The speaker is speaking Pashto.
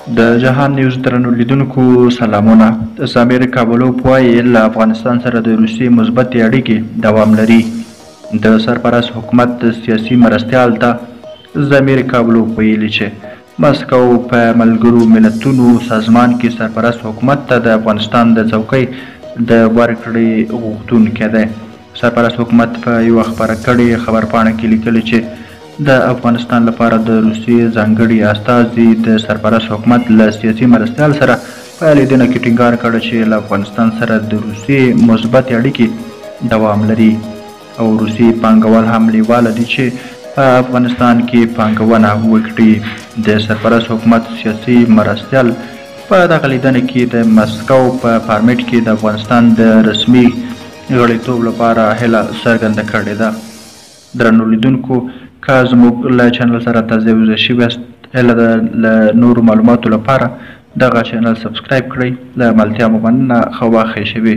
د جهان نیوز درنو لیدونکو سلامونه. ضمیر کابلوف وايي، له افغانستان سره د روسیې مثبتې اړیکې دوام لري. د سرپرست حکومت سیاسي مرستیال ته ضمیر کابلوف ویلي چې مسکو په ملګرو ملتونو سازمان کې سرپرست حکومت ته د افغانستان د څوکۍ د ورکړې غوښتونکی دی. سرپرست حکومت په یوه خپره کړې خبرپاڼه کې لیکلي چې د افغانستان لپاره د روسیې ځانګړي استازي د سرپرست حکومت له سیاسي مرستیال سره په لیدنه کې ټینګار کړی چې له افغانستان سره د روسیې مثبتې اړیکې دوام لري او روسي پانګوال هم لیواله دي چې په افغانستان کې پانګونه وکړي. د سرپرست حکومت سیاسي مرستیال په دغه لیدنه کې د مسکو په فارمټ کې د افغانستان د رسمي غړیتوب لپاره هیله څرګنده کړې ده. درنو لیدونکو، که زموږ له چینل سره تازه یوځای شوي یاست، هیله ده له نورو معلوماتو لپاره دغه چینل سبسکرایب کړئ. له ملتیا مو مننه. ښه وخت ښې شوي.